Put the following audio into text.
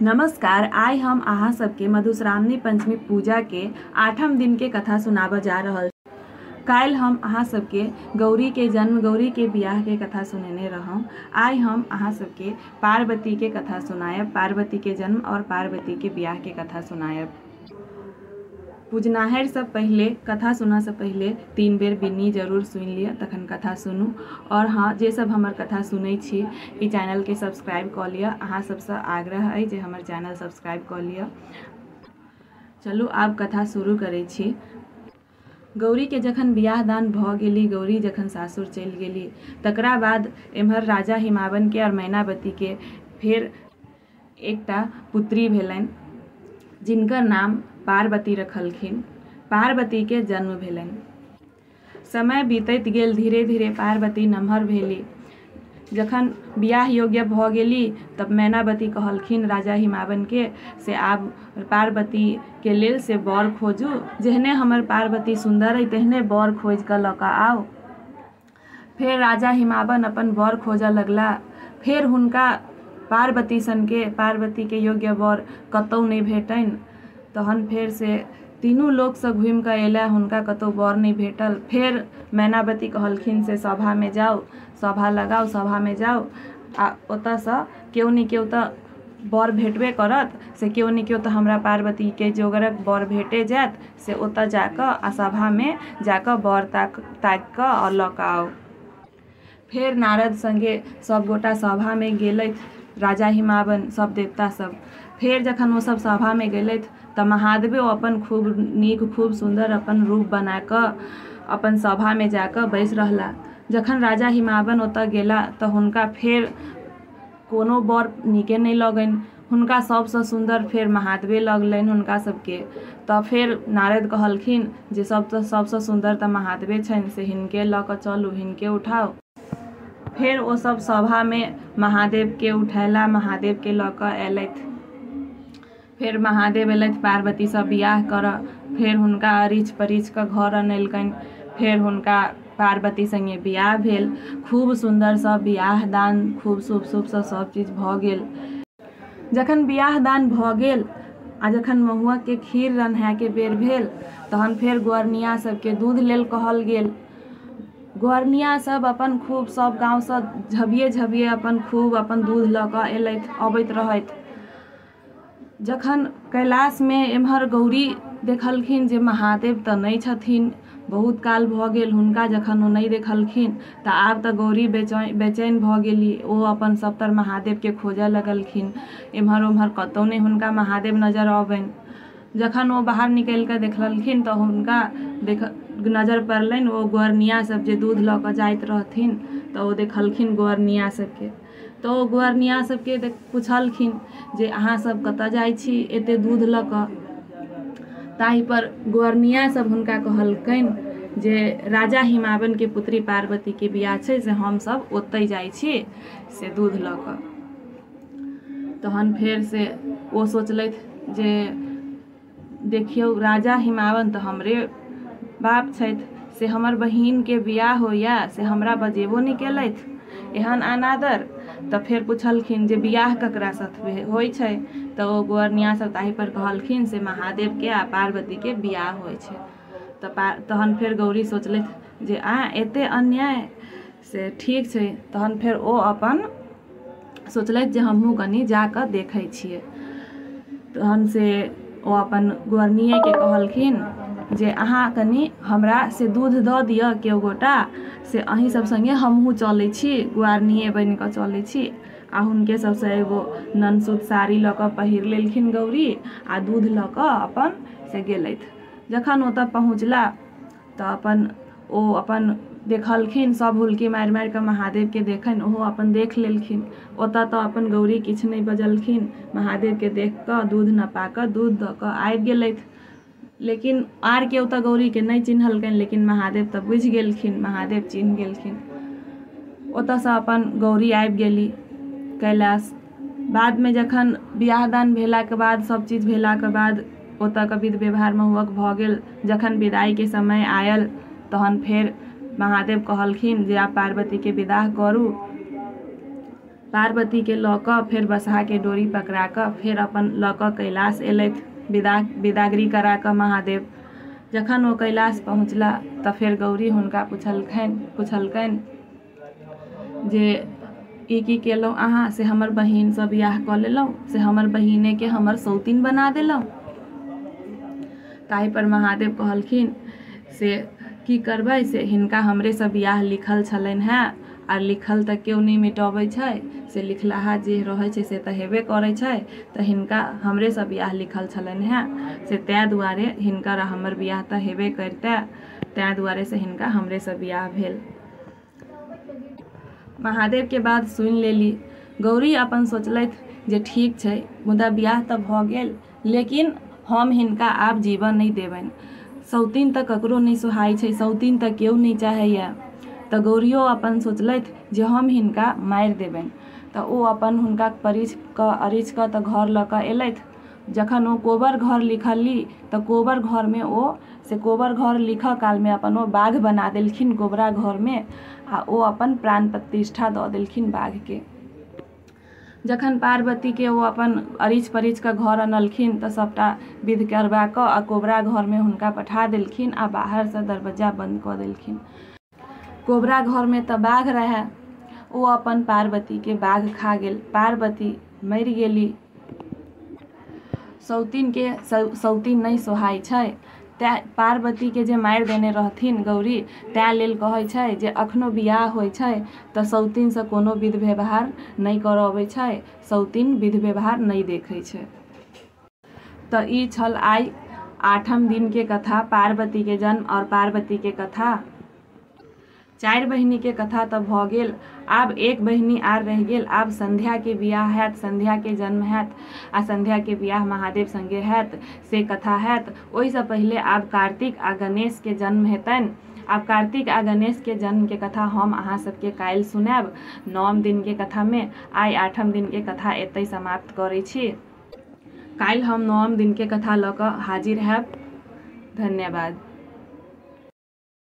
नमस्कार। आइ हम अहाँ सबके मधुश्रावणी पंचमी पूजा के 8म दिन के कथा सुनाबऽ जा रहल। काल्हि हम अहाँ सबके गौरी के जन्म, गौरी के बियाह के कथा सुनेने रहौं। आइ हम अहाँ सबके पार्वती के कथा सुनायब, पार्वती के जन्म और पार्वती के बियाह के कथा सुनायब। पूजनाहर से पहले, कथा सुनऽ से पहले 3 बेर बिन्नी जरूर सुनि लिअ, तखन कथा सुनू। और हाँ, जे सब हमर कथा सुनै छी, ई चैनल के सब्सक्राइब कऽ लिअ। अहाँ सबसँ आग्रह अइ जे हमर चैनल सब्सक्राइब कऽ लिअ। चलू आब कथा शुरू करै छी। गौरी के जखन बियाह दान भऽ गेली, गौरी जखन सासुर चलि गेली, तकरा बाद एम्हर राजा हिमावन के और मैनावती के फेर एकटा पुत्री भेलनि, जिनकर नाम पार्वती रखलखिन। पार्वती के जन्म भेलनि। समय बीतैत गेल, धीरे धीरे पार्वती नमहर भेली। जखन बियाह योग्य भऽ गेली तब मैनावती कहलखिन राजा हिमावन के से आब पार्वती के लेल से वर खोजू, जेहने हमर पार्वती सुन्दर अइ तेहने वर खोजि कऽ लऽ कऽ आउ। फेर राजा हिमावन अपन वर खोजऽ लगला। फेर हुनका पार्वती सनके, पार्वती के योग्य वर कतौ नहि भेटनि। तहन फेर से तीनू लोकसँ घुमि कऽ अयला, हुनका कतौ वर नहि भेटल। फेर मैनावती कहलखिन से सभामे जाउ, सभा लगाउ, सभामे जाउ आ ओतऽसँ केओ ने केओ तऽ वर भेटबे करत, से केओ ने केओ तऽ हमरा पार्वतीके जोगरक वर भेटे जायत, से ओतऽ जाकऽ आ सभामे जाकऽ वर ताकि कऽ आओर लऽ कऽ आउ। फेर नारद संगे सब गोटा सभामे गेलथि, राजा हिमावन सब देवता सब। फेर जखन ओ सब सभामे गेलथि तऽ महादेवो अपन खूब नीक खूब सुन्दर अपन रूप बनाकऽ अपन सभामे जाकऽ बैस रहला। जखन राजा हिमावन ओतऽ गेला तऽ हुनका फेर कोनो वर नीके नहि लगनि। हुनका सबसँ सुन्दर फेर महादेवे लगलनि हुनका सबके। तऽ फेर नारद कहलखिन जे सबसँ सुन्दर तऽ महादेवे छनि, से हिनके लऽ कऽ चलू, हिनके उठाउ। फेर ओ सब सभामे महादेवके उठेला, महादेवके लऽ कऽ अयलथि। फेर महादेव अयलथि पार्वतीसँ बियाह करऽ। फेर हुनका अरिछ परिछ कऽ घर अनलकनि। फेर हुनका पार्वती संगे बियाह भेल। खूब सुन्दरसँ बियाह दान, खूब शुभ शुभसँ सब चीज भऽ गेल। जखन बियाह दान भऽ गेल आ जखन महुअकके खीर रन्हायके बेर भेल, तहन फेर गोअरनिया सबके दूध लेल कहल गेल। गोअरनिया सब अपन खूब सब गाँवसँ झबिये झबिये अपन खूब अपन दूध लऽ कऽ अयलथि, अबैत रहथि। जखन कैलाशमे एम्हर गौरी देखलखिन जे महादेव तऽ नहि छथिन, बहुत काल भऽ गेल हुनका जखन ओ नहि देखलखिन तऽ आब तऽ गौरी बेचैन भऽ गेली। ओ अपन सबतर महादेवके खोजऽ लगलखिन। एम्हर ओम्हर कतौ नहि हुनका महादेव नजर अबनि। जखन ओ बाहर निकलि कऽ देखलखिन तऽ हुनका नजर पड़लनि ओ गोअरनिया सब जे दूध लऽ कऽ जाइत रहथिन, तऽ ओ देखलखिन गोअरनिया सबके। तऽ ओ गोअरनिया सबके पुछलखिन जे अहाँ सब कतऽ जाइ छी एते दूध लऽ कऽ। ताहिपर गोअरनिया सब हुनका कहलकनि जे राजा हिमावनके पुत्री पार्वतीके बियाह छै, से हमसब ओतहि जाइ छी से दूध लऽ कऽ। तहन फेर से ओ सोचलथि जे देखियौ राजा हिमावन तऽ हमरे बाप छथि, से हमर बहिनके बियाह होइए से हमरा बजेबो नहि केलथि, एहन अनादर। तऽ फेर पुछलखिन जे बियाह ककरा साथ होइ छै, तऽ ओ गोअरनिया सब ताहिपर कहलखिन से महादेवके आ पार्वतीके बियाह होइ छै। तऽ तहन फेर गौरी सोचलथि जे आ एते अन्याय, से ठीक छै। तहन फेर ओ अपन सोचलथि जे हमहूँ कनि जाकऽ देखै छियै। तहन से ओ अपन गोअरनियेके कहलखिन जे अहाँ कनि हमरा से दूध दऽ दिअ केओ गोटा, से अहीं सब सङ्गे हमहूँ चलै छी, गोअरनिये बनि कऽ चलै छी। आ हुनके सबसँ एगो ननसूत साड़ी लऽ कऽ पहिर लेलखिन गौरी आ दूध लऽ कऽ अपन से गेलथि। जखन ओतऽ पहुँचला तऽ अपन ओ अपन देखलखिन, सब हुलकी मारि मारि कऽ महादेवके देखनि, ओहो अपन देख लेलखिन। ओतऽ तऽ अपन गौरी किछु नहि बजलखिन, महादेवके देख कऽ दूध नपा कऽ दूध दऽ कऽ आबि गेलथि। लेकिन आर केओ तऽ गौरीके नहि चिन्हलकनि, लेकिन महादेव तऽ बुझि गेलखिन, महादेव चिन्ह गेलखिन। ओतऽसँ अपन गौरी आबि गेली कैलाश। बादमे जखन बियाह दान भेलाके बाद, सब चीज भेलाके बाद ओतऽके विध व्यवहार महुअक भऽ गेल। जखन विदाइके समय आयल तहन फेर महादेव कहलखिन जे आब पार्वतीके विदाह करू। पार्वतीके लऽ कऽ फेर बसहाके डोरी पकड़ा कऽ फेर अपन लऽ कऽ कैलाश एलथि विदागरी करा कऽ महादेव। जखन ओ कैलाश पहुँचला तऽ फेर गौरी हुनका पुछलकनि जे ई की केलहुँ अहाँ, से हमर बहिनसँ बियाह कऽ लेलहुँ, से हमर बहिनेके हमर सौतीन बना देलहुँ। ताहिपर महादेव कहलखिन से की करबै, से हिनका हमरेसँ बियाह लिखल छलनि हेँ आ लिखल तऽ केओ नहि मिटबै छै, से लिखलाहा जे रहै छै से तऽ हेबे करै छै, तऽ हिनका हमरेसँ बियाह लिखल छलनि हेँ, से ताहि दुआरे हिनकर हमर बियाह तऽ हेबे करितै, ताहि दुआरे से हिनका हमरेसँ बियाह भेल। महादेवके बात सुनि लेली। गौरी अपन सोचलथि जे ठीक छै, मुदा बियाह तऽ भऽ गेल, लेकिन हम हिनका आब जीवन नहि देबनि। सौतीन तऽ ककरो नहि सोहाइ छै, सौतीन तऽ केओ नहि चाहैए। तऽ गौरियो अपन सोचलथि जे हम हिनका मारि देबनि। तऽ ओ अपन हुनका परिछि कऽ अरिछि कऽ तऽ घर लऽ कऽ एलथि। जखन ओ कोबर घर लिखली तऽ कोबर घरमे ओ से कोबर घर लिखऽ कालमे अपन ओ बाघ बना देलखिन कोबरा घरमे, आ ओ अपन प्राण प्रतिष्ठा दऽ देलखिन बाघके। जखन पार्वतीके ओ अपन अरिछि परिछि कऽ घर अनलखिन तऽ सभटा विध करबा कऽ आ कोबरा घरमे हुनका पठा देलखिन आ बाहरसँ दरवज्जा बन्द कऽ देलखिन। कोबरा घरमे तऽ बाघ रहै, ओ अपन पार्वतीके बाघ खा गेल, पार्वती मरि गेली। सौतीनके सौतीन नहि सोहाइ छै, तैँ पार्वतीके जे मारि देने रहथिन गौरी, ताहि लेल कहै छै जे अखनो बियाह होइ छै तऽ सौतीनसँ कोनो विध व्यवहार नहि करऽ अबै छै, सौतीन विध व्यवहार नहि देखै छै। तऽ ई छल आइ आठम दिनके कथा, पार्वतीके जन्म आओर पार्वतीके कथा। चारि बहिनीके कथा तऽ भऽ गेल, आब एक बहिनी आर रहि गेल। आब संध्याके बियाह हैत, संध्याके जन्म हैत आ संध्याके बियाह महादेव सङ्गे हैत, से कथा हैत। ओहिसँ पहिले आब कार्तिक आ गणेशके जन्म हेतनि। आब कार्तिक आ गणेशके जन्मके कथा हम अहाँ सबके काल्हि सुनायब नवम दिनके कथामे। आइ आठम दिनके कथा एतहि समाप्त करै छी। काल्हि हम नवम दिनके कथा लऽ कऽ हाजिर हैब। धन्यवाद।